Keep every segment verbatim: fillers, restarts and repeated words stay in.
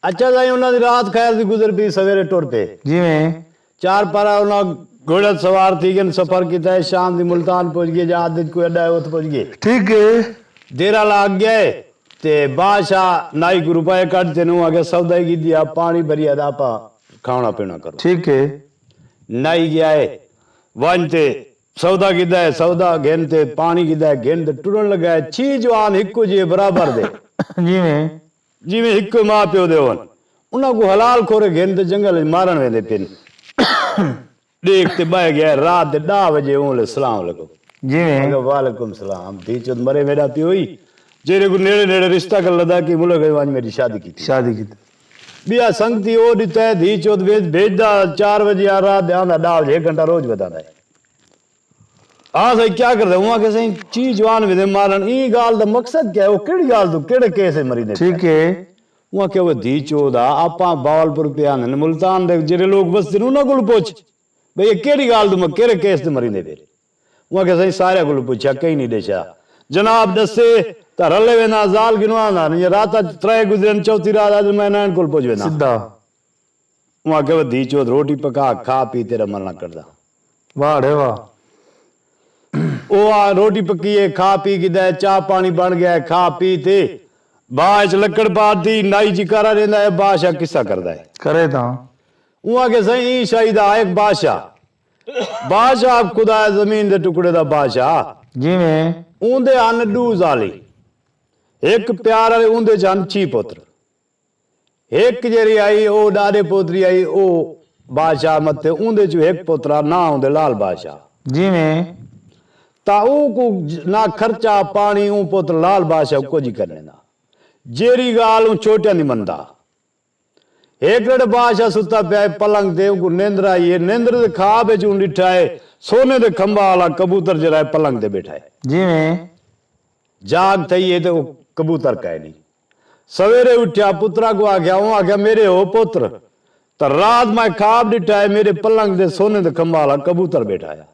اچھا سائیں، انہاں دی رات خیر دی گزر پئی، سویرے ٹر پئے۔ جیویں۔ چار پارا انہاں گھوڑے سوار تھی ڳئے، سفر کیتا ہے، شام دی ملتان پہنچ ڳئے، جہاد وچ کوئی اڈا ہے، اتھ پہنچ ڳئے۔ ٹھیک ہے۔ دیرہ لا ڳئے تے بادشاہ نائی کوں روپے کڈھ تے نوں آکھیا، سودا ہی گھدیا، پاݨی بھریا تے آپاں کھاوݨا پیوݨا کرو۔ ٹھیک ہے۔ نائی ڳیا ہے، ونڄ تے سودا گھدا ہے، سودا گھن تے پاݨی گھدا ہے، گھن تے ٹرݨ لڳا ہے۔ چھی جوان ہکو جیہے برابر دے۔ جیویں۔ جیویں ہکو ماء پیو دے ہون۔ انہاں کوں حلال کھورے گھن تے جنگل وچ مارݨ ویندے پن۔ ݙیکھ تے ٻہہ ڳیا ہے، رات دے ݙاہ وڄے، اوں ویلے سلام علیکم۔ جیویں۔ آکھیا، وعلیکم سلام۔ دھی چوتھ مرے میݙا پیو ہی، جیڑھے کوں نیڑے نیڑے رشتہ کر لدا کہ ملک وچ ونڄ میݙی شادی کیتی۔ شادی کیتی۔ ٻیا سنگتی او ݙتا ہے، دھی چوتھ ویچ بھیجدا، چار وڄے آ رات دے آندا، ݙاہ وڄے ہک گھنٹہ روز وداندا ہے۔ ہاں سائیں، کیا کردا؟ اوں آکھیا، سائیں، چھی جوان ویندے مارݨ، ایں ڳالھ دا مقصد کیا ہے؟ او کیڑھی ڳالھ توں، کیڑھے کیس وچ مریندے پئے؟ ٹھیک ہے۔ اوں آکھیا، او دھی چودا، آپاں بہاولپور پئے آندن، ملتان دے جیڑھے لوک وسدن، انہاں کولوں پچھ، بھئی، اے کیڑھی ڳالھ توں، کیڑھے کیس تے مریندے پئے؟ اوں آکھیا، سائیں، ساریاں کولوں پچھیا، کہیں نہیں ݙسیا۔ جناب ݙسے تاں رلے وینداں، زال گھنوں آندا، راتاں ترے گزرن، چوتھی رات آ، میں انہاں کول پچھ وینداں۔ سدھا۔ اوں آکھیا، وے دھی چوت، روٹی پکا، کھا پی، تیݙا مرݨا کڈھداں۔ واہ ڑے واہ۔ او آ روٹی پکی ہے، کھا پی گھدا ہے، چاہ پاݨی بݨ ڳیا ہے، کھا پی تے بھا اچ لکڑ پا ݙتی، نائی جکارا ݙیندا ہے، بادشاہ قصہ کردا ہے۔ کرے تاں۔ اوں آکھیا، سائیں، ایں شاہی دا ہک بادشاہ، بادشاہ خدا ہے، زمین دے ٹکڑے دا بادشاہ۔ جیویں۔ اوندے ہن ݙو زالی، ہک پیار والے، اوندے چ ہن چھی پتر۔ ہک جیڑھی ہئی، او ݙاݙے پوتری ہئی، او بادشاہ متے، اوندے چوں ہک پوترا، ناں اوندے لال بادشاہ۔ جیویں۔ تاں اوں کوں نہ خرچہ پاݨی، اوں پتر لال بادشاہ کجھ ہی کرݨ ݙیندا۔ جیڑھی ڳالھ اوں چھوٹیاں دی مندا۔ ہک ݙینہہ بادشاہ ستا پیا ہے پلنگ تے، اوں کوں نندر آئی ہے، نندر دے خواب وچ اوں ݙٹھا ہے سونے دے کھمبا والا کبوتر جیڑھا ہے پلنگ تے ٻیٹھا ہے۔ جیویں۔ جاڳ تھئی ہے تے او کبوتر کائے نی۔ سویرے اٹھیا، پترا کوں آکھیا، اوں آکھیا، میݙے او پتر، تاں رات میں خواب ݙٹھا ہے، میݙے پلنگ دے سونے دے کھمبا والا کبوتر ٻیٹھا ہے۔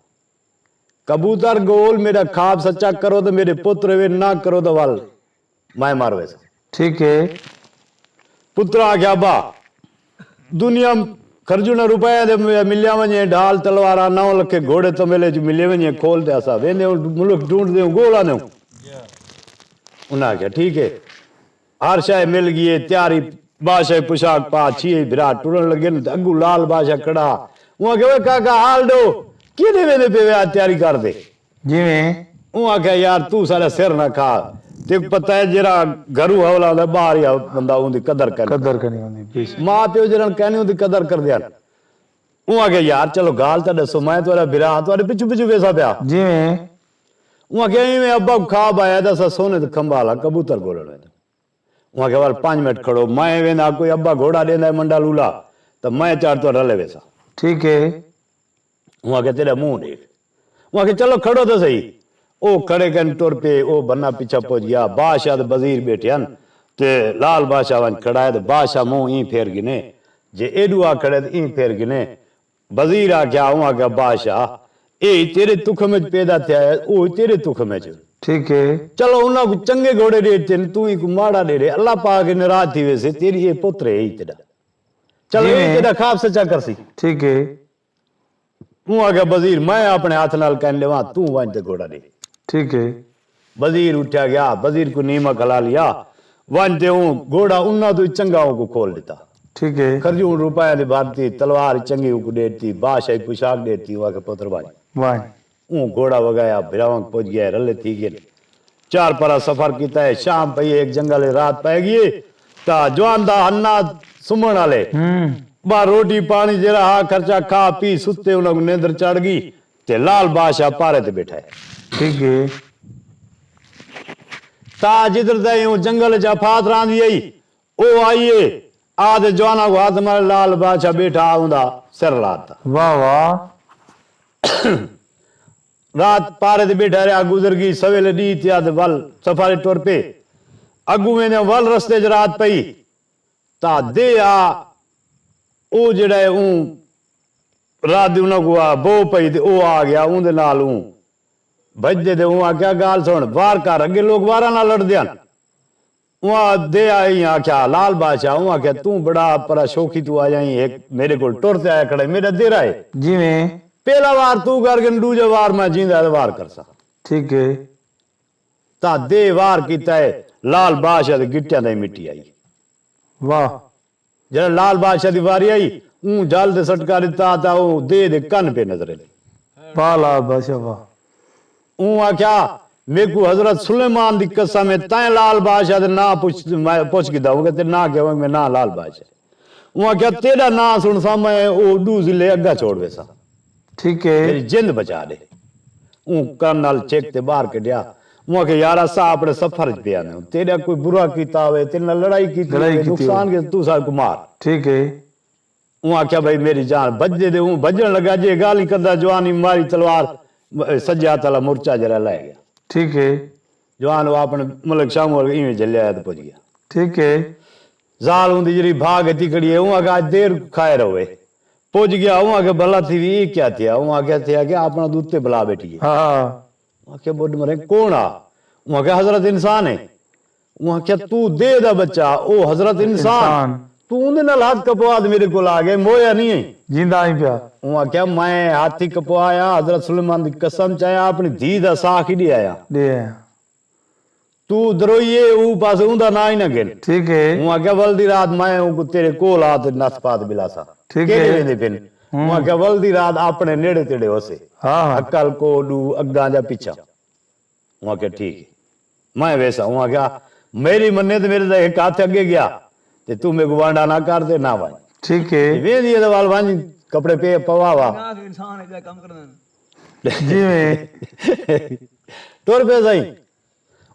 کبوتر ڳول، میݙا خواب سچا کرو تاں میݙے پتر وے، نہ کرو تاں ول میں مر ویساں۔ ٹھیک ہے۔ پترا آکھیا، ابا، دنیا خرجوݨا روپیاں دے ملیا ونڄے، ڈھال تلواراں، نو لکھے گھوڑے تمبیلے چ ملے ونڄے، کھول تے اساں ویندے ہوں، ملک ڈھونڈدے ہوں، ڳول آندے ہوں۔ انہاں آکھیا، ٹھیک ہے۔ ہر شے مل ڳئی ہے، تیاری، بادشاہی پوشاک پا، چھی بھرا ٹرݨ لڳے تے اڳوں لال بادشاہ کھڑا۔ اوں آکھیا، اوئے کاکا، حال ݙو، کیݙے ویندے پئے وے؟ آ تیاری کر تے۔ جیویں۔ اوں آکھیا، یار، توں ساݙا سر نہ کھا۔ تیکوں پتہ ہے، جیڑھا گھروں حوالہ ہوندا، ٻاہر ہی بندہ اوندی قدر کر۔ قدر کرݨی ہوندی، بے شک۔ ماء پیو جیڑھا کائنی، اوندی قدر کردے ہن۔ اوں آکھیا، یار، چلو، ڳالھ تاں ݙسو، میں تہاݙا بھرا ہاں، تہاݙے پچھوں پچھوں ویساں پیا۔ جیویں۔ اوں آکھیا، ایویں ابا کوں خواب آیا تے اساں سونے دے کھمبا والا کبوتر ڳولݨ ویندے۔ اوں آکھیا، ول پنج منٹ کھڑو، میں وینداں، کوئی ابا گھوڑا ݙیندا ہے منڈا لولا، تاں میں چڑھ تے رلے ویساں۔ ٹھیک ہے۔ اوں آکھیا، تیݙا منہ ݙیکھ۔ اوں آکھیا، چلو کھڑو تاں سہی۔ او کھڑے کن ٹر پئے، او بندہ پچھا پہنچ ڳیا، بادشاہ تے وزیر ٻیٹھے ہن، تے لال بادشاہ ونڄ کھڑا ہے، تے بادشاہ منہ ایں پھیر گھنے، جے ایݙو آ کھڑے تے ایں پھیر گھنے۔ وزیر آکھیا، اوں آکھیا، بادشاہ، اے ہی تیݙے تخم وچ پیدا تھیا ہے، او ہی تیݙے تخم وچ۔ ٹھیک ہے۔ چلو، انہاں کوں چنڳے گھوڑے ݙے ݙتے، توں اینکوں ماڑا ݙے ݙے، اللہ پاک ناراض تھی ویسے، تیݙی اے پتر ہے ہی تیݙا۔ چلو، جی اے میں۔ تیݙا خواب سچا کرسی۔ ٹھیک ہے۔ اوں آکھیا، وزیر، میں اپݨے ہتھ نال کائنی ݙیواں، توں ونڄ تے گھوڑا ݙے۔ ٹھیک ہے۔ وزیر اٹھیا ڳیا، وزیر کوں نیما کھلا لیا، ونڄ تے اوں گھوڑا انہاں توں چنڳا اوں کوں کھول ݙتا۔ ٹھیک ہے۔ خرجوں روپیاں دی بھرتی، تلوار چنڳی اوں کوں ݙے ݙتی، بادشاہی پوشاک ݙے ݙتی، اوں آکھیا، پتر ونڄ۔ ونڄ۔ اوں گھوڑا وڳایا، بھراواں کوں پڄ ڳئے، رلے تھی ڳئے۔ چار پارا سفر کیتا ہے، شام پئی ہے، ہک جنگل ہے، رات پئے ڳئی ہے۔ تاں جوان دا ہنات سمݨ والے۔ ہوں۔ ٻاہر روٹی پاݨی جیڑھا ہا، خرچہ کھا پی ستے، انہاں کوں نیندر چڑھ ڳئی۔ تے لال بادشاہ پارے تے ٻیٹھا ہے۔ ٹھیک ہے۔ تاں جدھر تئیں اوں جنگل اچ آفات راہندی ہئی، او آئی ہے، آ تے جواناں کوں ہتھ مارے، لال بادشاہ ٻیٹھا، اوندا سر لا ݙتا۔ واہ واہ۔ رات پارے تے ٻیٹھا رہیا، گزر ڳئی، سویلے ݙینہہ تھیا تے ول سفر ٹر پئے۔ اڳوں ویندے ول رستے اچ رات پئی۔ تاں دے آ، او جیڑھا ہے اوں رات دی انہاں کوں آ بو پئی تے او آ ڳیا، اوندے نال اوں بھڄدے تے اوں آکھیا، ڳالھ سݨ، وار کر، اڳے لوک واراں نال لڑدے ہن، اواں دے آئیں آکھیا، لال بادشاہ، اواں آکھیا، توں بڑا پرا شوخی توں آیا ہیں، ہک میݙے کول ٹر تے آیا کھڑا ہے، میݙا دیرا ہے۔ جیویں۔ پہلا وار توں کر گھن، ݙوجھا وار میں جیندا ہے وار کرساں۔ ٹھیک ہے۔ تاں دے وار کیتا ہے، لال بادشاہ دے گٹیاں تے مٹی آئی۔ واہ۔ جݙاں لال بادشاہ دی واری آئی، اوں جھل تے سٹکا ݙتا تاں او دے دے کن پئے نظر آئے۔ واہ لال بادشاہ واہ۔ اوں آکھیا، میکوں حضرت سلیمان دی قسم ہے، تیں لال بادشاہ دے ناں پچھ، میں پچھ گھدا ہوں کہ تیݙا ناں کیا ہے؟ میں ناں لال بادشاہ۔ اوں آکھیا، تیݙا ناں سݨساں میں او ݙو ضلع اڳاں چھوڑ ویساں۔ ٹھیک ہے۔ میݙی جند بچا ݙے۔ اوں کن نال چک تے ٻاہر کڈھیا۔ اوں آکھیا، یار، اساں اپݨے سفر اچ پئے آندے ہوں، تیݙا کوئی برا کیتا ہوئے، تیݙے نال لڑائی کیتی لڑائی ہوئے، کیتی نقصان ہوئے۔ کیتا، توں ساکوں مار۔ ٹھیک ہے۔ اوں آکھیا، بھائی، میݙی جان، بھڄ ݙے۔ اوں بھڄݨ لڳا، جے ڳالھ ہی کردا، جوان ہی ماری تلوار، سڄے ہتھ والا مرچا جیڑھا لہہ ڳیا۔ ٹھیک ہے۔ جوان او اپݨے ملک شام ورگے ایویں جھلیا ہے تے پڄ ڳیا۔ ٹھیک ہے۔ ذال اوندی جیڑھی بھاڳ اچ کھڑی ہے، اوں آکھیا، اڄ دیر کھائے رہوے۔ پڄ ڳیا، اوں آکھیا، بھلا تھی وی اے کیا تھیا؟ اوں آکھیا، تھیا کہ اپݨا دے اتے بلا ٻیٹھی ہے۔ ہاں۔ اوں آکھیا، ٻݙ مرے، کون آ؟ اوں آکھیا، حضرت انسان ہے۔ اوں آکھیا، توں دے دا بچہ، او حضرت انسان۔ انسان۔ توں اوندے نال ہتھ کپوا تے میݙے کول آ ڳئے، مویا نہیں ہے۔ جیندا آئیں پیا۔ اوں آکھیا، میں ہتھ ہی کپوایا، حضرت سلیمان دی قسم چایا، اپݨی دھی دا ساہ کھݙی آیا۔ ݙے آیا۔ توں دروئی ہے، او پاسے اوندا ناں ہی نہ گھن۔ ٹھیک ہے۔ اوں آکھیا، ول دی رات میں اونکوں تیݙے کول آ تے نس پا تے ٻلاساں۔ ٹھیک ہے۔ کیݙے ویندے پن؟ ہوں۔ اوں آکھیا، ول دی رات اپݨے نیڑے تیڑے ہوسے۔ ہاں۔ عقل کو ݙو اڳاں جا پچھاں۔ اوں آکھیا، ٹھیک ہے۔ میں ویساں۔ اوں آکھیا، میݙی منے تے میݙے دا ہک ہتھ اڳے ڳیا تے توں میکوں وانڈا نہ کر تے نہ ونڄ۔ ٹھیک ہے۔ تے ویندی ہے تے ول ونڄ کپڑے پے پوا وا۔ انہاں آکھیا، انسان ہے جیڑھا کم کردا ہے۔ جیویں۔ ٹر پئے سئیں۔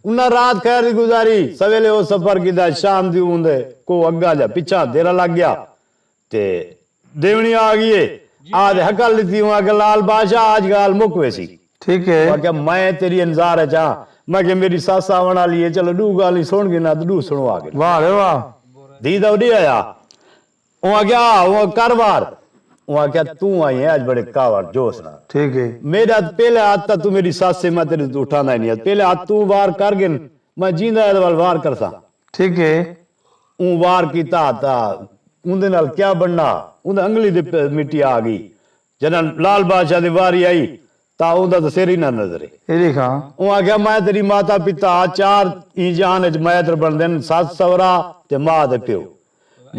انہاں رات خیر دی گزاری، سویلے او سفر کیتا، شام دی اوندے کو اڳاں جا پچھاں دیرا لڳ ڳیا۔ تے دیوݨی آ ڳئی ہے۔ آ تے ہکل ݙتی، اوں آکھیا، لال بادشاہ، اڄ ڳالھ مک ویسی۔ ٹھیک ہے۔ اوں آکھیا، میں تیݙی انتظار اچ ہاں۔ میں کہ میݙی سس آوݨ والی ہے، چلو ݙو ڳالھیں سݨ گھناں تے ݙو سݨوا گھناں۔ واہ رے واہ۔ دھی دا اݙے آیا۔ اوں آکھیا، آ، اوں کر وار۔ اوں آکھیا، توں آئی ہیں اڄ بڑے کاوڑ جوش نال۔ ٹھیک ہے۔ میݙا پہلے ہتھ تاں توں میݙی سس ہے، میں تیݙے توں اٹھاندا ہی نہیں۔ پہلے ہتھ توں وار کر گھن، میں جیندا ہے تے ول وار کرساں۔ ٹھیک ہے۔ اوں وار کیتا تاں اوندے نال کیا بݨنا؟ اوندے انگلی تے پ-، مٹی آ ڳئی۔ جݙاں لال بادشاہ دی واری آئی تاں اوندا تاں سر ہی نہ نظرے۔ اے ݙیکھاں۔ اوں آکھیا، میں تیݙی ماتا پتا ہاں، چار ایں جہان اچ میتر بݨدن، سس سہرا تے ماء تے پیو۔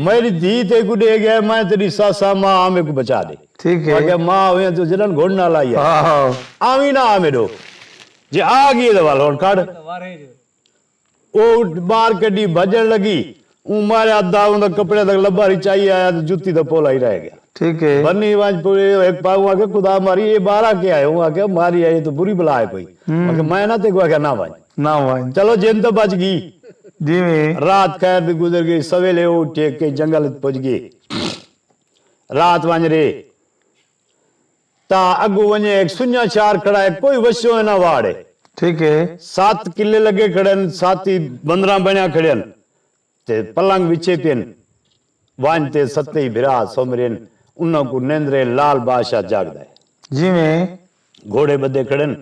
میݙی دھی تیکوں ݙے ڳیا، میں تیݙی سس ہاں، ماء ہاں، میکوں بچا ݙے۔ ٹھیک ہے۔ آکھیا، ماء ہوئیں توں جݙاں گھن نال آئی ہے۔ ہاں، ہاں۔ آویں نہ آ میݙو۔ جے آ ڳئی ہے تاں ول ہݨ کھڑ۔ او ٻاہر کڈھی بھڄݨ لڳی۔ اوں ماریا دا اوندا کپڑے دا لبا رچائی آیا تے جتی دا پولا ہی رہ ڳیا۔ ٹھیک ہے۔ بنی ونڄ پوڑے ہک پاہوں آکھے، خدا ماری، اے ٻاہر آ کے آئے؟ اوں آکھیا، ماری آئی تو بری بلا ہے کوئی۔ ہوں۔ آکھے، میں نہ تیکوں آکھیا نہ ونڄ۔ نہ ونڄ۔ چلو جن تاں بچ ڳئی۔ جیویں۔ رات خیر دی گزر ڳئی، سویلے او اٹھے کے جنگل پڄ ڳئے۔ رات ونڄ رہے۔ تاں اڳوں ونڄے ہک سنڄاں شہر کھڑا ہے، کوئی وسیوں نہ واڑ ہے۔ ٹھیک ہے۔ ست قلعے لڳے کھڑے ہن، ست ہی بندراں بݨیا کھڑے ہن تے پلنگ وچھے پئے ہن۔ ونڄ تے ستے ہی بھرا سم رہے ہن، انہاں کوں نندرے لال بادشاہ جاڳدا ہے۔ جیویں۔ گھوڑے ٻدھے کھڑے ہن۔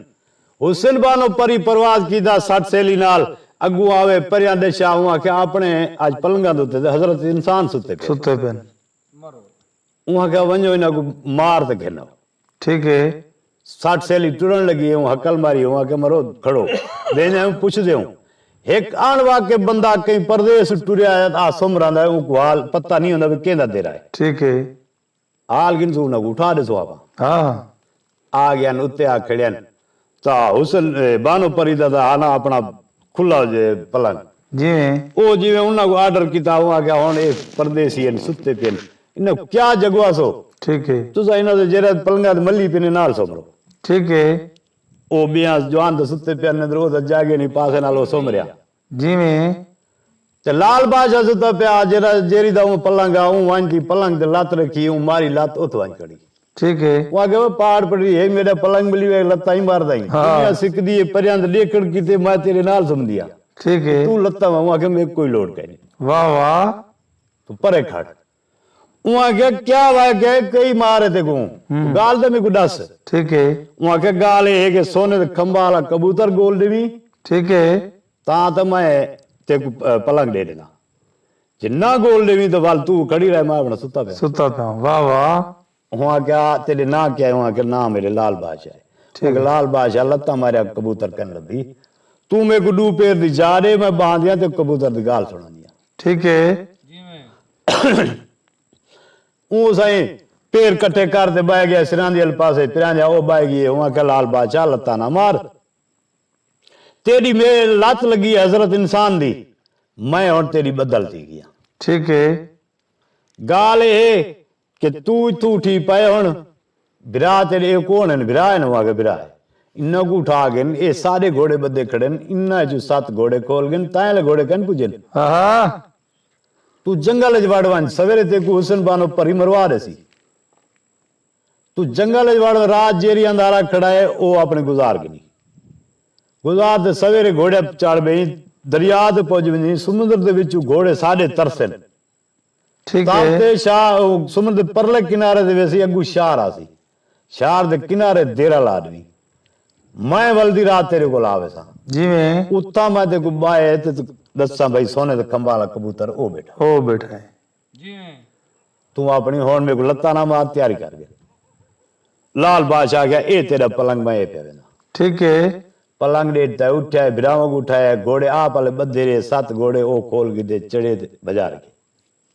حسن بانو پری پرواز کیتا سٹ سیلی نال، اڳوں آوے پریاں دے شاہ، اوں آکھیا، اپݨے اڄ پلنگاں دے اتے تے حضرت انسان ستے پئے۔ ستے پئے ہن۔ اوں آکھیا، ونڄو انہاں کوں مار تے گھن آؤ۔ ٹھیک ہے۔ سٹ سیلی ٹرݨ لڳی، اوں ہکل ماری، اوں آکھیا، مرو کھڑو، ویندے ہوں پچھدے ہوں۔ ہک اݨ واقف بندہ کہیں پردیس ٹریا آیا تاں آ سم رہندا ہے، اوں کوں حال پتہ نہیں ہوندا وی کیندا دیرا ہے۔ ٹھیک ہے۔ حال گھنسوں، انہاں کوں اٹھا ݙیسوں آپاں۔ ہاں۔ آ ڳئے ہن، اتے آ کھڑے ہن۔ تاں حسن، اے، بانو پری دا تاں ہانا اپݨا کھلا جے پلنگ۔ جیویں۔ او جیویں انہاں کوں آرڈر کیتا، اوں آکھیا، ہݨ اے پردیسی ہن، ستے پئے ہن۔ انہاں کوں کیا جگواسو؟ ٹھیک ہے۔ تساں انہاں دے جیڑھے پلنگاں تے ملی پئے نے نال سم رو۔ ٹھیک ہے۔ او ٻیاں جوان تاں ستے پئے ہن، اندر او تاں جاڳے نہیں، پاسے نال او سم رہیا۔ جیویں۔ تے لال بادشاہ ستا پیا، جیڑھا، جیڑھی دا اوں پلنگ آ، اوں ونڄ دی پلنگ تے لت رکھی، اوں ماری لت اتھ ونڄ کھڑی۔ ٹھیک ہے۔ اوں آکھیا، او پاڑ پڑی ہے، میݙا پلنگ ملی وے، لتاں ہی ماردا ہی۔ ہاں۔ دنیا سکدی ہے، پریاں دے ݙیکھݨ کیتے میں تیݙے نال سمدی ہاں۔ ٹھیک ہے۔ توں لتاں وا، اوں آکھیا، میکوں کوئی لوڑ کائنی۔ واہ واہ۔ توں پرے کھڑ۔ اوں آکھیا، کیا واقعہ ہے، کئی مار ہے تیکوں؟ ہوں۔ ڳالھ تاں میکوں ݙس۔ ٹھیک ہے۔ اوں آکھیا، ڳالھ اے ہے کہ سونے دے کھمباں والا کبوتر ڳول ݙیویں۔ ٹھیک ہے۔ تاں تاں میں تیکوں پلنگ ݙے ݙینداں۔ جے نہ گول ݙیویں تاں ول توں کھڑی رہ، میں اپݨا ستا پیا۔ ستا پیا۔ واہ واہ۔ ہوں آکھیا تیݙے ناں کیا ہے؟ ہوں آکھیا ناں میݙے لال بادشاہ ہے۔ ٹھیک ہے۔ لال بادشاہ لتاں ماریا کبوتر کن لبھی۔ توں میکوں ݙو پیر دی جا ݙے، میں ٻہاندیاں تے کبوتر دی ڳالھ سݨاندیاں۔ ٹھیک ہے۔ اوں سائیں پیر کٹھے کر تے ٻہہ ڳیا سراندی آلے پاسے، پراندیاں او ٻہہ ڳئی ہے۔ اوں آکھیا لال بادشاہ لتاں نہ مار، تیݙی میݙے لت لڳی ہے حضرت انسان دی، میں ہݨ تیݙی ٻدل تھی ڳیاں۔ ٹھیک ہے۔ ڳالھ اے ہے کہ توں اتھوں اٹھی پئے ہݨ، بھرا تیݙے اے کون ہن؟ بھرا ہن؟ اوں آکھیا بھرا ہے۔ انہاں کوں اٹھا گھن، اے سارے گھوڑے ٻدھے کھڑن، انہاں اچوں ست گھوڑے کھول گھن، تائیں آلے گھوڑے کن پڄن۔ ہاں۔ توں جنگل اچ وڑ ونڄ، سویرے تیکوں حسن بانو پری مروا ݙیسی۔ توں جنگل اچ وڑ، رات جیڑھی اندھارا کھڑا ہے او اپݨے گزار گھنی۔ گزار تے سویرے گھوڑے چڑھ ٻہی، دریا تے پڄ ونڄی، سمندر دے وچوں گھوڑے ساݙے ترسن۔ ٹھیک ہے۔ تاں تے شاہ سمندر دے پرلے کنارے تے ویسی، اڳوں شہر آسی۔ شہر دے کنارے دیرہ لا ݙویں۔ میں ول دی رات تیݙے کول آ ویساں۔ جیویں۔ اتھاں میں تیکوں ٻاہے تے ݙساں بھئی سونے دے کھمباں آلا کبوتر او ٻیٹھا۔ او ٻیٹھا ہے۔ جیویں۔ توں اپݨی ہݨ میکوں لتاں نہ مار، تیاری کر گھن۔ لال بادشاہ آکھیا اے تیݙا پلنگ، میں اے پیا وینداں۔ ٹھیک ہے۔ پلنگ ݙے ݙتا ہے، اٹھیا ہے، بھراواں کوں اٹھایا ہے، گھوڑے آپ آلے ٻدھے رہے، ست گھوڑے او کھول گھدے، چڑھے تے بھڄا رکھے۔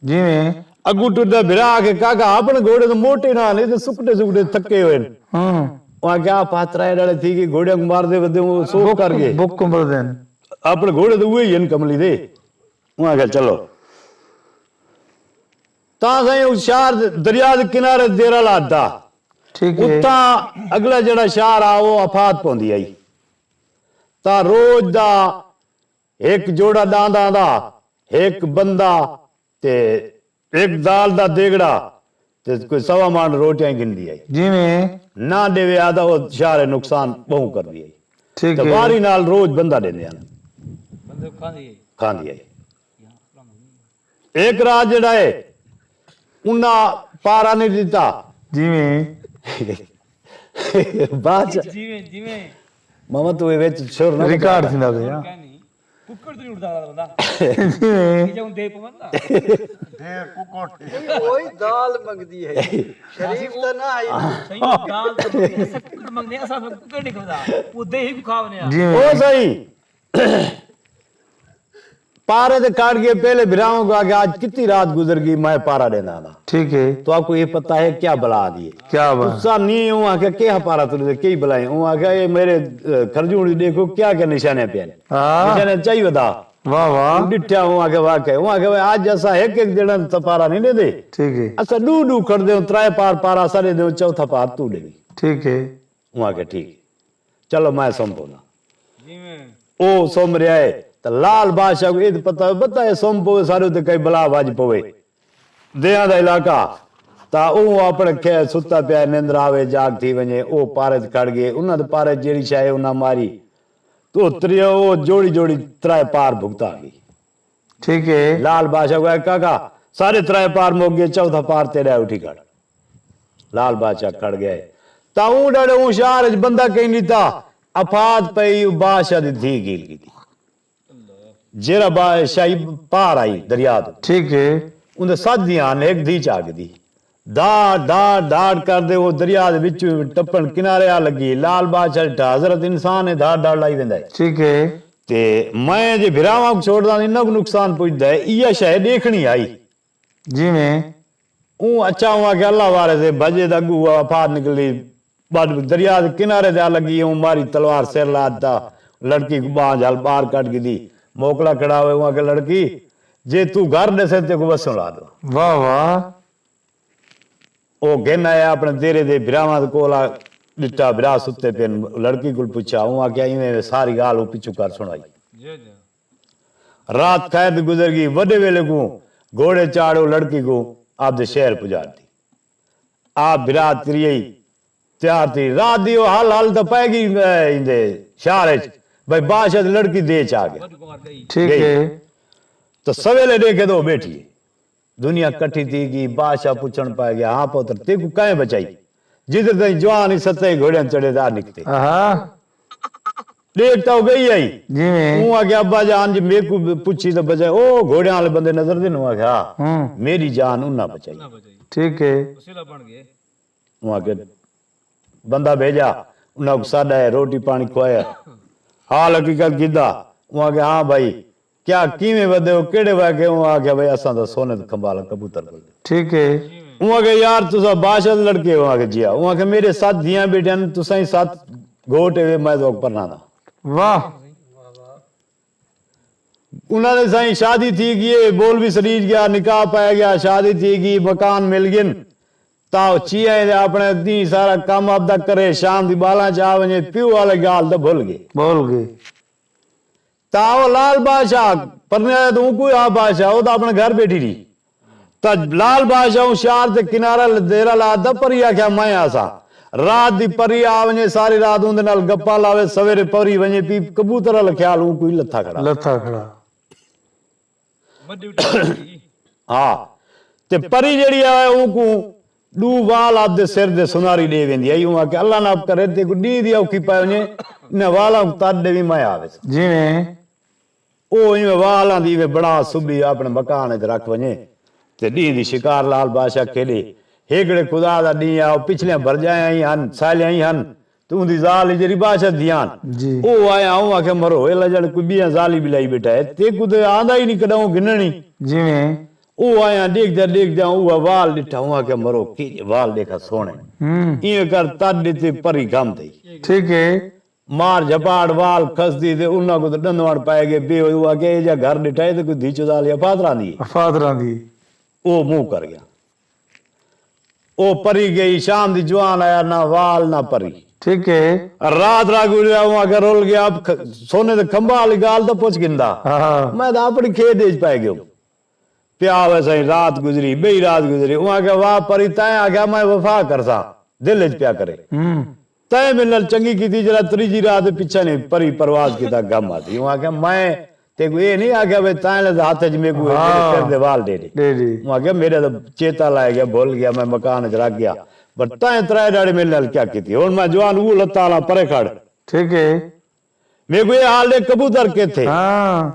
جیویں۔ اڳوں ٹردا بھرا آکھے کاکا اپݨے گھوڑے تاں موٹے نہ ہن، اے تاں سکڑے سکڑے تھکے ہوئے ہن۔ ہاں۔ اوں آکھیا آ پاتھ ترائے ݙاڑھے تھی ڳئے، گھوڑیاں کوں ماردے ودے اوں سوکھ کر ڳئے۔ بک مردے ہن۔ اپݨے گھوڑے تاں اوہے ہی ہن کملی دے۔ اوں آکھیا چلو۔ تاں سائیں اس شہر دے دریا دے کنارے دیرہ لا ݙتا۔ ٹھیک ہے۔ اتھاں اڳلا جیڑھا شہر آ او آفات پوندی ہئی۔ تاں روز دا ہک جوڑا ݙانداں دا، ہک بندہ تے ہک دال دا دیگڑا تے کوئی سوا مݨ روٹیاں ہی گھندی ہئی۔ جیویں۔ نہ ݙیوے آ تاں او شہر نقصان ٻہوں کردی ہئی۔ ٹھیک تے ہے۔ واری نال روز بندہ ݙیندے ہن۔ بندے کوں کھاندی ہئی۔ کھاندی ہئی۔ ہک رات جیڑھا ہے انہاں پارا نہیں ڈتا۔ جیویں۔ بادشاہ۔ جیویں جیویں۔ ماما تو وچ شور نہ ریکارڈ تھیندا پیا۔ ککڑ تے اڑدا والا بندہ۔ جیویں۔ جے ہن دے پون نا۔ دے ککڑ۔ کوئی دال منگدی ہے۔ شریف تے نہ آئی۔ صحیح دال تے ککڑ منگدے، اساں ککڑ نہیں کھاوندا۔ او دے ہی کھاونے آ۔ جیویں۔ او صحیح۔ پارے تے کاٹ گئے پہلے بھراواں کو آکھیا اج کتی رات گزر گئی میں پارا ڈیندا ہاں۔ ٹھیک ہے۔ تو آپ کو یہ پتہ ہے کیا بلا آ گئی ہے؟ کیا بلا؟ تسا نہیں اوں آکھیا کیا پارا تلے تے کئی بلائیں اوں آکھیا اے میرے کھرجوڑ دی دیکھو کیا کیا نشانے پین۔ ہاں۔ نشانے چائی ودا۔ واہ واہ۔ ڈٹھیا اوں آکھیا واقعی اوں آکھیا اج اسا ہک ہک جڑا تپارا نہیں ڈیندے۔ ٹھیک ہے۔ اسا ڈو ڈو کھڑ دیوں ترائے پار پارا اسا ڈیندے چوتھا پار تو ڈیوی۔ ٹھیک ہے۔ اوں آکھیا ٹھیک۔ چلو میں سم پونا۔ او سم رہیا ہے تاں لال بادشاہ کوں اے تاں پتہ ہووے بتا اے سم پووے ساڈے اتے کئی بلا وج پووے۔ دیہاں دا علاقہ تاں اوں اپنے کھے ستا پیا ہے نندر آوے جاگ تھی ونجے او پارے تے کھڑ گئے انہاں دے پارے جیڑھی شے انہاں ماری تاں او تریو او جوڑی جوڑی ترائے پار بھگتا گئی۔ ٹھیک ہے۔ لال بادشاہ کوں آکھیا کاکا سارے ترائے پار مک گئے چوتھا پار تیڈا ہے اٹھی کھڑ۔ لال بادشاہ کھڑ گیا ہے تاں اوں ڈاڈے اوں شہر اچ بندہ کہیں ڈتا۔ افات پئی او بادشاہ دی دھی گھیل گھدی۔ جیرھا بادشاہی پار آئی دریا توں۔ ٹھیک ہے۔ اوندے ست دھیاں ہن ہک دھی چا گھدی۔ دھاڑ دھاڑ دھاڑ کردے او دریا دے وچوں ٹپن کنارے آ لگی۔ لال بادشاہ ڈٹھا حضرت انسان ہے دھاڑ دھاڑ لائی ویندا ہے۔ ٹھیک ہے۔ تے میں جے بھراواں کوں چھوڑداں تاں انہاں کوں نقصان پجدا ہے۔ ایہا شے ڈیکھنی آئی۔ جیویں۔ اوں اچا اوں آکھیا اللہ وارث ہے بھجے تاں اگوں افات نکلی۔ بڈ دریا دے کنارے تے آ لگی اوں ماری تلوار سر لا ڈتا۔ لڑکی کوں بانہہ جھل باہر کڈھ گھدی۔ موکلا کھڑا ہوئے اوں آکھیا لڑکی جے توں گھر ڈسیں تیکوں وسوں لا دیواں۔ واہ واہ۔ او گھن آیا اپݨے دیرے دے بھراواں دے کول آ ݙٹا بھرا ستے پن لڑکی کول پچھا اوں آکھیا ایویں ایویں ساری ڳالھ او پچھوں کر سݨائی۔ رات خیر دی گزر ڳئی وݙے ویلے کوں گھوڑے چاڑھ او لڑکی کوں آپدے شہر پڄا ݙتی۔ آپ بھرا تریہی تیار تھی رات دی او ہل ہل تاں پئے ڳئی ایندے شہر اچ بھئی بادشاہ دی لڑکی دے چا ڳئے۔ ٹھیک ہے۔ تاں سویلے ݙیکھے تاں او ٻیٹھی ہے۔ دنیا کٹھی تھی گی بادشاہ پچھن پئے گیا ہاں پتر تیکوں کئیں بچائی جدھر تئیں جوان ہی ستیں گھوڑیاں چڑھے تے آ نکتے۔ ݙیکھ تاں او ڳئی ہئی۔ جیویں۔ اوں آکھیا، ابا جان جے میکوں پچھی تاں بچائے۔ او گھوڑیاں آلے بندے نظردے ہن؟ اوں آکھیا، ہاں۔ ہاں۔ میݙی جان انہاں بچائی۔ ٹھیک ہے۔ اوں آکھیا، بندہ بھیڄا، انہاں کوں سݙ آئے، روٹی پاݨی کھوایا، حال حقیقت گھدا۔ اوں آکھیا، ہاں بھائی، کیا کیویں ودے ہو، کیڑھے وہے ڳئے؟ اوں آکھیا، بھائی اساں تاں سونے تے کھمبالا کبوتر گھدے۔ ٹھیک ہے۔ اوں آکھیا، یار تساں بادشاہ دے لڑکے ہو؟ اوں آکھیا، جی ہا۔ اوں آکھیا، میݙے ست دھیاں ٻیٹھیاں ہن، تساں ہی ست گھوٹ ہیوے، میں تہاکوں پرݨانداں۔ واہ۔ انہاں دے سائیں شادی تھی ڳئی ہے، مولوی سݙیج ڳیا، نکاح پئے ڳیا، شادی تھی ڳئی، مکان مل ڳن۔ تاں او چیئے دے اپݨے ݙینہہ سارا کم اپدا کرے، شام دی ٻالاں چ آ ونڄے، پیو آلی ڳالھ تاں بھل ڳئے۔ بھل ڳئے۔ تاں او لال بادشاہ پرنیایا تاں اونکوں ہا بادشاہ، او تاں اپݨے گھر ٻیٹھی رہی۔ تاں لال بادشاہ اوں شار تے کنارہ دیرہ لا ݙتا، پری آکھیا میں آساں۔ رات دی پری آ ونڄے، ساری رات اوندے نال گپاں لاوے، سویرے پری ونڄے پی، کبوتر آلا خیال اونکوں ہی لتھا کھڑا۔ لتھا کھڑا۔ ہا۔ تے پری جیڑھی ہے اونکوں ݙو وال آپدے سر دے سناری ݙے ویندی ہئی۔ اوں آکھیا، اللہ نہ کرے تیکوں ݙینہہ دی اوکھی پئے ونڄے، انہاں والاں کوں تݙ ݙیویں، میں آ ویساں۔ جیویں۔ او ایویں وال آندی، ایویں بݨا سبھی اپݨے مکان اچ رکھ ونڄے تے ݙینہہ دی شکار لال بادشاہ کھیݙے۔ ہیکڑے خدا دا ݙینہہ آ، او پچھلیاں بھرڄائیاں ہی ہن، سالیاں ہی ہن، تے اوندی ذال ہی جیڑھی بادشاہ دیاں ہن، جی۔ او آیاں، اوں آکھیا، مرو اے لڄݨ، کوئی ٻیاں ذالی ٻلائی ٻیٹھا ہے، تیکوں تے آندا ہی نی کݙاہوں گھنݨ ہی۔ جیویں۔ او آیاں، ݙیکھدیاں ݙیکھدیاں اوہا وال ݙٹھا، اوں آکھیا، مرو کیجھے وال ݙیکھا سوہݨے۔ ہوں۔ ایویں کر تݙ ݙتے، پری گھم تھئی۔ ٹھیک ہے۔ مار جھپاڑ وال کھسدی تے انہاں کوں تاں ݙندوݨ پئے ڳئے۔ بے ہوئی او آکھیا، اے جیہا گھر ݙٹھا ہے تاں کوئی دھی چوزالی افات راہندی ہے۔ افات راہندی ہے۔ او منہ کر ڳیا۔ او پری ڳئی، شام دی جوان آیا، نہ وال نہ پری۔ ٹھیک ہے۔ رات را گزریا، اوں آکھیا رل ڳیا، اب کھ-، سونے دے کھمباں آلی ڳالھ تاں پچھ گھندا۔ ہاں۔ میں تاں اپݨی کھیݙ اچ پئے ڳیوم۔ پیا ہووے سئیں، رات گزری، ٻئی رات گزری۔ اوں آکھیا، واہ پری، تیں آکھیا میں وفا کرساں، دل اچ پیا کرے۔ ہوں۔ تیں میݙے نال چنڳی کیتی، جیڑھا تریجھی رات دے پچھاں نی پری پرواز کیتا، گھم آتی۔ اوں آکھیا، میں تیکوں اے نی آکھیا وے تیں لے ہتھ اچ میکوں اے میݙے ہاں۔ سر دے وال ݙے ݙے۔ ݙے ݙے۔ اوں آکھیا، میݙا تاں چیتا لہہ ڳیا، بھل ڳیا، میں مکان اچ رکھ ڳیا، پر تیں ترائے ݙاڑھے میݙے نال کیا کیتی؟ ہݨ میں جوان اوں لتاں آلاں پرے کھڑ۔ ٹھیک ہے۔ میکوں اے حال ݙے، کبوتر کتھے؟ ہاں۔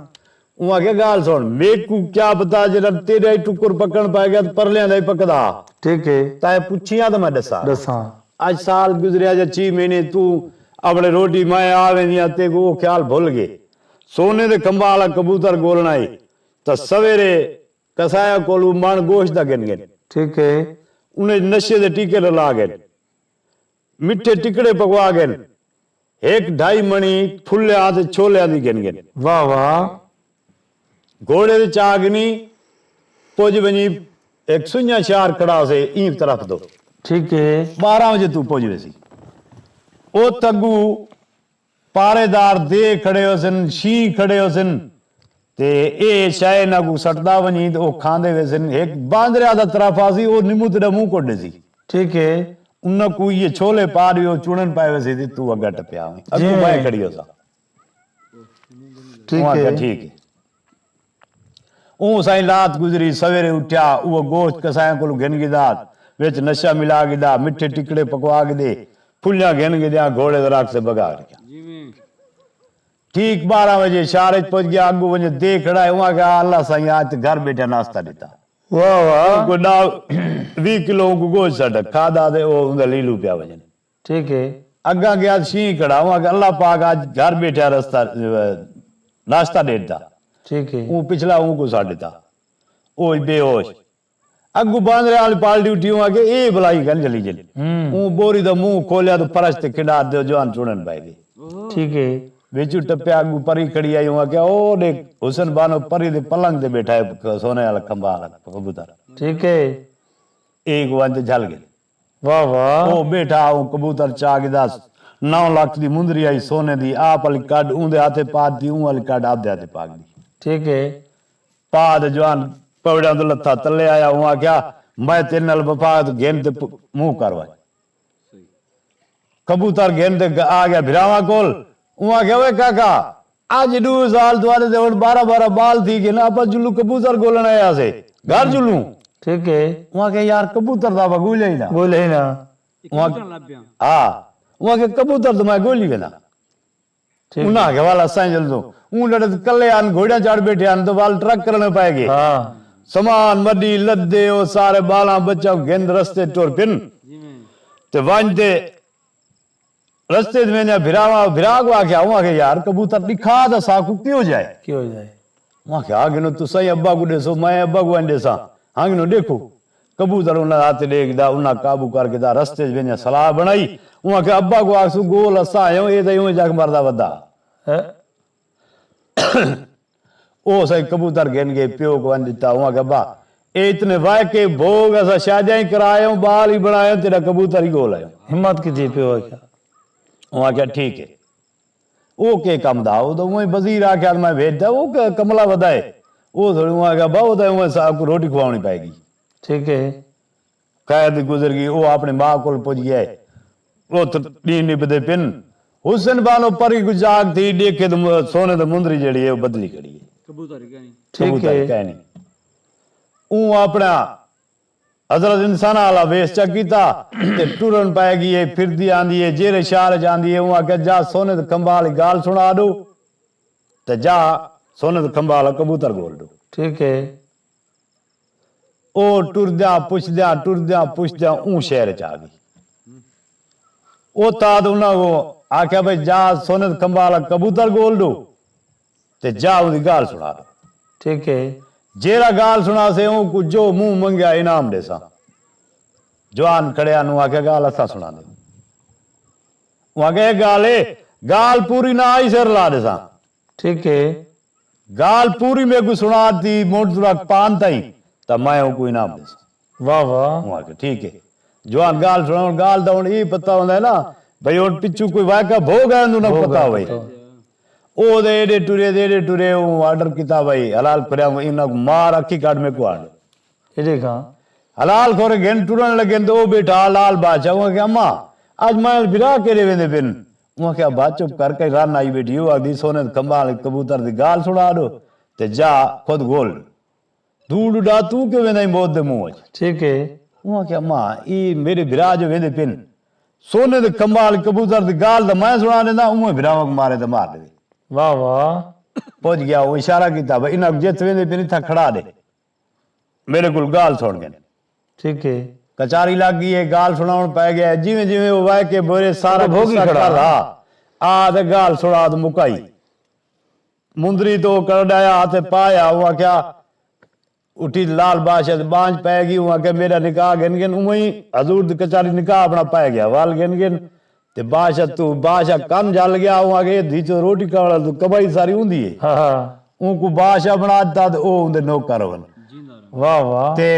اوں آکھیا، ڳالھ سݨ، میکوں کیا پتہ، جݙاں تیݙا ہی ٹکر پکݨ پئے ڳیا تاں پرلیاں دا ہی پکدا۔ ٹھیک ہے۔ تاں اے پچھیاں تاں میں ݙساں۔ ݙساں۔ اڄ سال گزریا یا چھی مہینے، توں اپݨے روٹی، میں آ ویندی ہاں، تیکوں او خیال بھل ڳئے۔ سونے دے کھمباں آلا کبوتر ڳولݨا ہئی، تاں سویرے قصایاں کولوں مݨ گوشت دا گھن ڳن۔ ٹھیک ہے۔ انہیں نشے دے ٹیکے رلا ڳن۔ مٹھے ٹکڑے پکوا ڳن۔ ہک ڈھائی مݨی پھلیاں تے چھولیاں دی گھن ڳن۔ واہ واہ۔ گھوڑے تے چا گھنی، پڄ ونڄی ہک سنڄاں شہر کھڑا سے، ایں طرف دو۔ ٹھیک ہے۔ ٻارہاں وڄے توں پڄ ویسی۔ اتھ اڳوں پہرے دار دے کھڑے ہوسن، شینہہ کھڑے ہوسن، تے اے شے انہاں کوں سٹدا ونڄی تے او کھاندے ویسن۔ ہک باندرے آ دا طرف آسی، او نمو تیݙا منہ کڈھ ݙیسی۔ ٹھیک ہے۔ انہاں کوں ایہے چھولے پا ݙیوے، او چݨݨ پئے ویسی تے توں اڳاں ٹپیا آویں۔ اڳوں میں کھڑی ہوساں۔ ٹھیک ہے۔ ٹھیک ہے۔ اوں سائیں رات گزری، سویرے اٹھیا، اوہو گوشت قصایاں کولوں گھن گھدا، وچ نشہ ملا گھدا، مٹھے ٹکڑے پکوا گھدے، پھلیاں گھن گھدیاں گھوڑے تے رکھ تے بھگا گھیا۔ ٹھیک بارہاں وجے شہر اچ پج گیا، اگوں ونجے دے کھڑا ہے، اوں آکھیا، اللہ سائیں، آج تے گھر بیٹھے ناشتہ ڈتا۔ واہ واہ۔ کوئی ڈاہ ویہہ کلو اوں کوں گوشت سٹ کھادا تے او اوندا لیلو پیا ونجن۔ ٹھیک ہے۔ اگاں گیا تے شینہہ کھڑا، اوں آکھیا، اللہ پاک آج گھر بیٹھیا رستہ، ناشتہ ڈے ڈتا۔ ٹھیک ہے۔ اوں پچھلا اوں کوں سٹ ڈتا۔ او بے ہوش۔ اگوں باندرے آلی پالٹی اٹھی، اوں آکھیا، اے بلائی کن جلی جلی۔ ہوں۔ اوں بوری دا منہ کھولیا تے فرش تے کھنڈا تے جوان چوڑن پئے گئے۔ ٹھیک ہے۔ وچوں ٹپیا، اگوں پری کھڑی آئی، اوں آکھیا، او ݙیکھ، حسن بانو پری دے پلنگ تے بیٹھا ہے، سونے آلا کھمبا آلا کبوتر۔ ٹھیک ہے۔ اے کوں ونڄ تے جھل ڳئے۔ واہ واہ۔ او ٻیٹھا، اوں کبوتر چا گھدا، نو لکھ دی مندری ہئی سونے دی، آپ آلی کڈھ اوندے ہتھے پا ݙتی، اوں آلی کڈھ آپدے ہتھے پا گھدی۔ ٹھیک ہے۔ پا تے جوان پوڑیاں توں لتھا، تلے آیا، اوں آکھیا، میں تیݙے نال وفا ہے تاں گھن تے پ-، منہ کر ونڄ۔ کبوتر گھن تے گ-، آ ڳیا بھراواں کول۔ اوں آکھیا، اوئے کاکا، اڄ ݙو سال تہاݙے تے ہݨ بارہ بارہ ٻال تھی ڳئن، آپاں جلوں کبوتر ڳولݨ آئے ہاسے، گھر جلوں۔ ٹھیک ہے۔ اوں آکھیا، یار کبوتر تاں آپاں ڳولیا ہی نہ۔ ڳولیا ہی نہ۔ اوں آکھ-، ہا۔ اوں آکھیا، کبوتر تاں میں ڳولی وینداں۔ ٹھیک۔ انہاں آکھیا، "ول اساں ہی چلدوں۔" اوں ݙیہڑے تے کلے ہن، گھوڑیاں چڑھ ٻیٹھے ہن، تے ول ٹرک کرݨے پئے ڳئے۔ ہاں۔ سامان، مݙی، لدے، او سارے ٻالاں ٻچہ گھن رستے ٹر پن۔ تے ونڄ تے رستے تے ویندے بھراواں، بھرا کوں آکھیا، اوں آکھیا، "یار، کبوتر ݙکھا تاں ساکوں کیوں جائے؟" کیوں جائے؟ اوں آکھیا، "آ گھنو تساں ہی ابا کوں ݙیسو، میں ابا کوں ونڄ ݙیساں۔ ہاں گھنو ݙیکھو۔" کبوتر انہاں دا ہتھ ݙیکھدا، انہاں قابو کر کے تاں رستے تے ویندے صلاح بݨائی۔ اوں آکھیا، "ابا کوں آکھسوں گول اساں آئے ہوں، اے تاں ایویں جگ مردا ودا۔" ہاں۔ او سائیں کبوتر گھن ڳئے، پیو کوں ونڄ ݙتا۔ اوں آکھیا، "ابا، اے اتنے وائے کے بھوڳ اساں شادیاں ہی کرائے ہوں، ٻال ہی بݨائے ہوں، تیݙا کبوتر ہی گول آئے ہوں۔" ہمت کیتی پیو آکھیا۔ اوں آکھیا، "ٹھیک ہے۔" او کے کم دا؟ او تاں اونویں وزیر آکھیا، "میں بھیجدا۔" او ک-، کملا ودا ہے۔ او تھوڑی اوں آکھیا، "با، او تاں اونویں ساکوں روٹی کھواوݨی پئے ڳی۔" ٹھیک ہے۔ قید گزر ڳئی، او اپݨی ماء کول پڄ ڳیا ہے۔ او ت-، ݙینہہ نبھدے پن۔ حسن بانو پری کوں جاڳ تھی، ݙیکھے تاں م-، سونے دی مندری جیڑھی ہے، او بدلی کھڑی ہے۔ کبوتر کائنی۔ ٹھیک کبوتر ہے۔ کائنی۔ اوں اپݨا حضرت انساناں آلا ویس چا کیتا تے ٹرن پئے ڳئی ہے، پھردی آندی ہے، جیڑھے شہر اچ آندی ہے، اوں آکھیا، "جا سونے دے کھمبا آلی ڳالھ سݨا ݙو، تے جا سونے دے کھمبا آلا کبوتر گول ݙو۔" ٹھیک ہے۔ او ٹردیاں پچھدیاں، ٹردیاں پچھدیاں اوں شہر اچ آ ڳئی۔ اتھاں تے انہاں کوں آکھیا، "بھئی، جا سونے دے کھمبا آلا کبوتر گول ݙو۔" تے جا اوندی ڳالھ سݨا ݙو۔ ٹھیک ہے۔ جیڑھا ڳالھ سݨاسے، اونکوں جو منہ منگیا انعام ݙیساں۔ جوان کھڑے ہن، اوں آکھیا، "ڳالھ اساں سݨاندے۔" اوں آکھیا، "اے ڳالھ ہے، ڳالھ پوری نہ آئی سر لا ݙیساں۔" ٹھیک ہے۔ ڳالھ پوری میکوں سݨا ݙتی، منڈھ توں رکھ پان تائیں، تاں میں اونکوں انعام ݙیساں۔ واہ واہ۔ اوں آکھیا، "ٹھیک ہے۔" جوان ڳالھ سݨاوݨ، ڳالھ دا ہݨ اے پتہ ہوندا ہے نا، بھئی ہݨ پچھوں کوئی واقعہ بھوڳ آیا، اندوں نہ پتہ ہووے۔ او دے ایݙے ٹرے، دے ایݙے ٹرے، اوں آرڈر کیتا، بھئی، حلال کھوریاں کوں، انہاں کوں مار، اکھیں کڈھ، میکوں آ ݙے۔ ایݙے کھاں۔ حلال کھورے گھن ٹرݨ لڳے تے او ٻیٹھا لال بادشاہ، اوں آکھیا، "اماں، اڄ میں بھرا کیݙے ویندے پن؟" اوں آکھیا، "ابا چپ کر، کہیں رن آئی ٻیٹھی، او آکھدی سونے دے کھمباں آلے کبوتر دی ڳالھ سݨا ݙو تے جا خود گول ݙو۔" دھوڑ اݙا، توں کیوں ویندا ہیں موت دے منہ اچ؟ ٹھیک ہے۔ اوں آکھیا، "ماں، اے میݙے بھرا جو ویندے پن، سونے دے کھمباں آلے کبوتر دی ڳالھ تاں میں سݨا ݙیندا، اونویں بھراواں کوں مارے تے مار ݙیوے۔" واہ واہ۔ پڄ ڳیا، او اشارہ کیتا، بھئی، "انہاں کوں جتھ ویندے پن، اتھاں کھڑا ݙے، میݙے کول ڳالھ سݨ ڳن۔" ٹھیک ہے۔ کچاری لڳ ڳئی ہے، ڳالھ سݨاوݨ پئے ڳیا ہے، جیویں جیویں او وائے کے بورے سارا او بھوڳی قصہ کھڑا۔ کھلا، آ تے ڳالھ سݨا تے مکائی۔ مندری توں کڈھ آیا ہتھ پایا، اوں آکھیا، اٹھی لال بادشاہ دی ٻانجھ پئے ڳئی، اوں آکھیا، "میݙا نکاح گھن گھن۔" اونویں حضور دی کچاری نکاح اپݨا پئے ڳیا، ول گھن گھن تے بادشاہ توں، بادشاہ کن جل ڳیا، اوں آکھیا، "دھی چو روٹی کھاوݨ توں کمائی ساری ہوندی ہے۔" ہاں ہاں۔ اونکوں بادشاہ بݨا ݙتا تے او اوندے نوکر ہن۔ واہ واہ۔ تے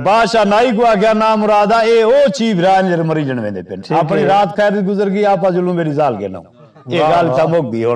بادشاہ نائی کوں آکھیا، "نامرادا، اے او چھی بھرا جیڑھے مریجݨ ویندے پن۔" ٹھیک اپݨی ہے۔ رات خیر دی گزر ڳئی، آپا جلوں میݙی ذال گھن آؤ۔ اے واہ ڳالھ واہ۔ اتھاں مک ڳئی ہݨ۔